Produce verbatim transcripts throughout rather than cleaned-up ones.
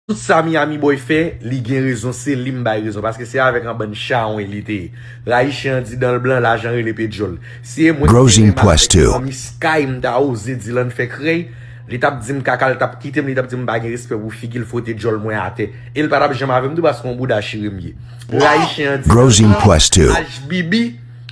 Tout sa Miami Boy fè, li gen rezon, se li m bay rezon, paske se avèk an bann chawony li te ye. Rayi chen an di dan l blan, lajan rele pye dyòl. Si e mwen ki te renmen avèk fanmi Sky, m ta oze di l ann fè krèy, li t ap di m kaka, li t ap kite m, li t ap di m m pa gen respè pou figi l, fwote dyòl mwen atè. E l pa t ap janm avè m tou, paske yon bouda chire m ye. Rayi chen an di dan l blan, H B B,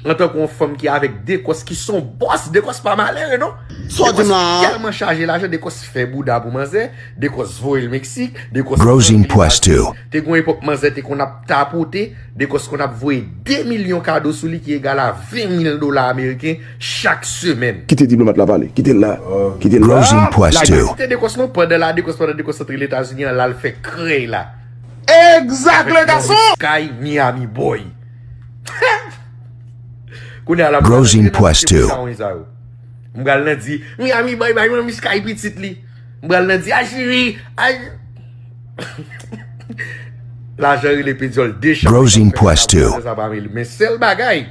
antanke yon fanm ki avèk Dekòs ki se yon bòs, Dekòs pa malere non. Dekòs tèlman chaje lajan, Dekòs fè bouda pou manzè, Dekòs voye l Meksik, Dekòs te gen yon epòk manzè te konn ap tapote, Dekòs konn ap voye de milyon kado sou li ki egal a ven mil dola ameriken chak semèn. Kite diplomat la pale, kite l la, kite l la. Lagay kite Dekòs non, pandan la Dekòs, pandan Dekòs antre Letazini an, l al fè krèy la. Egzak le gason. Sky Miami Boy. Kounye a la m pral nan di chawony sa yo. M pral nan di Miami Boy bay manmi Sky pitit li. M pral nan di Ajiri, Aj Lajan rele pye dyòl de chawony sa pa mele. Men sèl bagay,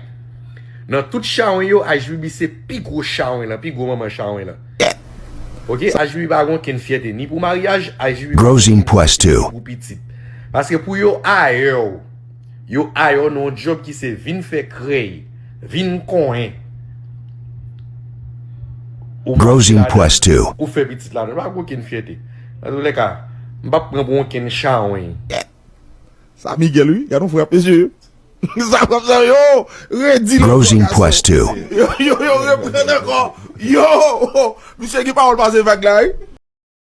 nan tout chawony yo, H B B se pi gwo chawony lan, pi gwo manman chawony lan. Ok, H B B pa gen okenn fyète ni pou maryaj, H B B pa gen okenn fyète ni pou pitit. Paske pou yo ayè w, yo ayè w nan yon djòb ki se vin fè krèy, vin konyen. Ou mache ladan, ou fè pitit ladan, pa gen okenn fyète. Antoulèka, m p ap pran pou okenn chawony. Sa Miguel wi, gade yon frap mesye. Sa frap sa yo, redi l ankò gason. Yo, yo, yo reprann ankò. Yo, misye gen pawòl pase vag la wi.